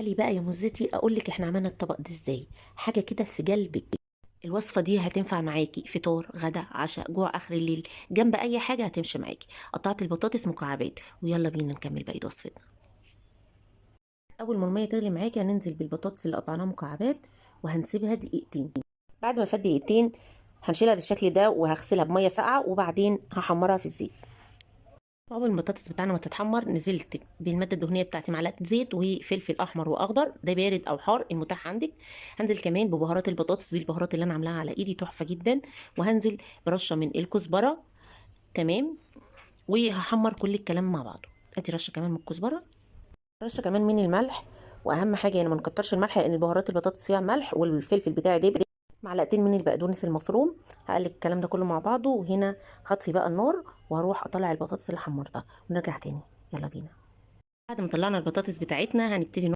تعالي بقى يا مزتي اقول لك احنا عملنا الطبق ده ازاي. حاجة كده في قلبك. الوصفة دي هتنفع معاكي فطار، غدا، عشاء، جوع اخر الليل، جنب اي حاجة هتمشي معاكي. قطعت البطاطس مكعبات ويلا بينا نكمل باقي وصفتنا. اول ما المية تغلي معاكي هننزل بالبطاطس اللي قطعناها مكعبات وهنسيبها دقيقتين. بعد ما فات دقيقتين هنشيلها بالشكل ده وهغسلها بميه ساقعه وبعدين هحمرها في الزيت. اول البطاطس بتاعنا ما تتحمر نزلت بالماده الدهنية بتاعتي معلقه زيت وفلفل احمر واخضر، ده بارد او حار المتاح عندك. هنزل كمان ببهارات البطاطس، دي البهارات اللي انا عاملاها على ايدي تحفة جدا. وهنزل برشه من الكزبره، تمام. وهحمر كل الكلام مع بعضه. ادي رشه كمان من الكزبره، رشه كمان من الملح. واهم حاجة يعني ما نكترش الملح لان البهارات البطاطس فيها ملح، والفلفل بتاعي ده معلقتين من البقدونس المفروم. هقلب الكلام ده كله مع بعضه، وهنا هطفي بقى النار وهروح اطلع البطاطس اللي حمرتها ونرجع تاني. يلا بينا. بعد ما طلعنا البطاطس بتاعتنا هنبتدي